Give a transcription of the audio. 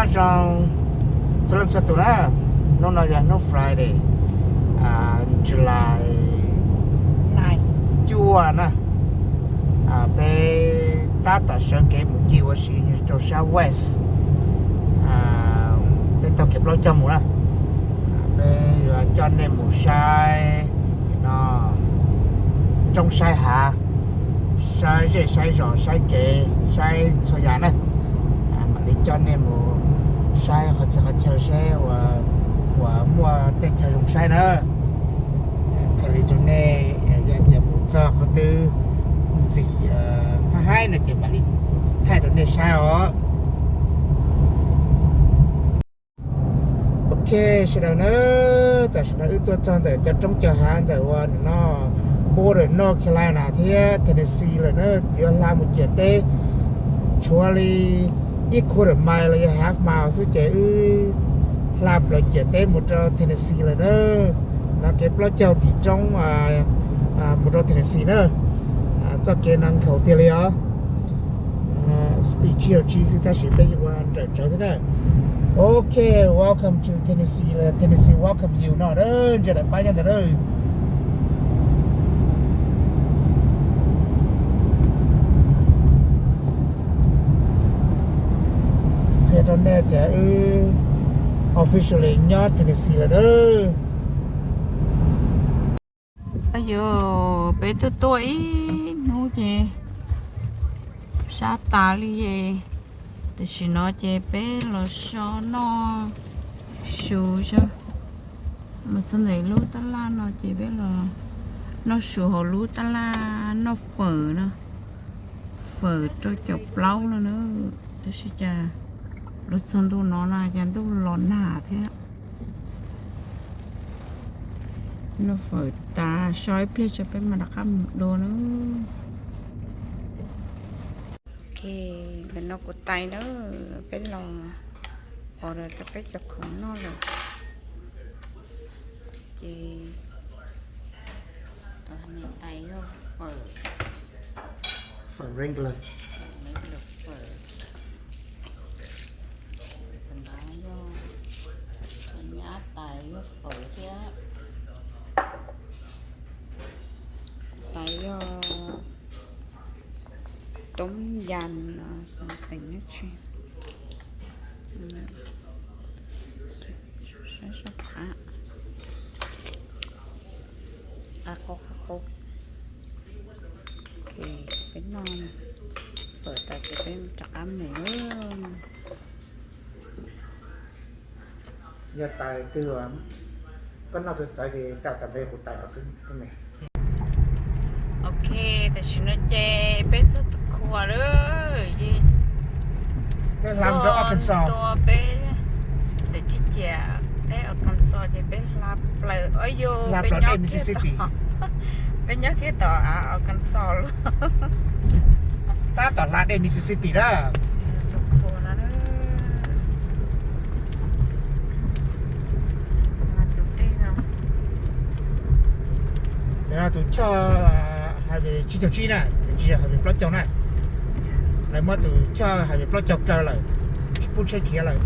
Zoo txhua leej txhua tus na, hnub no yog hnub Friday, July cuaj na. Peb tab tom sawv kev mus ncig ua si rau sab west, peb taug kev plaub caug mus na. Peb yuav coj nej mus saib no, roob saib hav, saib zej saib zos, saib kev, saib txhua yam na. Mam li coj nej mus saib qhov txhia qhov chaw seb uas muaj tej chaw zoo saib na. Thaij li rau nej, yog tias mus txog qhov twg ntxim haib no ces mam li thaij rau nej saib os. Ok, sawv daws na, tam sim no wb tuaj txog ntawm cov roob cov hav ntawm uas no border North Carolina thiab Tennessee lawm na. Yuav hla mus ciam teb tshuav li ib quarter mile los yog half mile xwb ces wb hla plaws ciam teb mus rau Tennessee lawm na. No kev plaub caug tim roob mus rau Tennessee na. Txoj kev no nkhaus tiag li os. Speed tsis yog tsis xwb tab sis peb yuav ua nrawm tsawv thiab na. Ok, welcome to Tennessee, Tennessee welcome you no, ntsia daim pab nyob ntawd na. Qhia rau nej tias wb officially nyob Tennessee lawm na. Yog peb tuaj tuaj ib hnub ces sab tas li es, tam sim no ces peb los so noj su xwb. Los txog ntawm lub tab laj no ces peb los noj su hauv lub tab laj, noj fawm no, fawm rau caum plaub no na. Tab sis cas los txog ntu no na cas ntuj los nag thiab. Noj fawm tas so ib pliag tso peb mam rov qab mus dua na. Ok, ntawm no kuv tais na, peb los order rau peb cov khoom noj lawm. Ces tais yog fawm, fawm regular, regular fawm. Tais yog, tais nyab tais yog fawm thiab. Tais yog toob yas no, something no tsis, sab sab phav, qab qub qab qub. Ok, peb noj fawm tas ces peb rov qab mus. Yog tais twg koj noj txawv txawv ces tau tas npe kuv tais os me. Ok, tam sim no ces peb txog tus khua lawm. Peb hla rau Arkansas, tua peb, tam sim ciam teb Arkansas ces peb hla plaws, o yog hla plaws dej Mississippi. Peb nyob kiag tom Arkansas lawm. Tab tom hla dej Mississippi na. Tus khua no, tus dej no, tus choj highway tsib caug tsib na, tsis yog highway plaub caug na. Lawv muab tus choj highway plaub caug kaw lawm, tsis pub tsheb khiav lawm.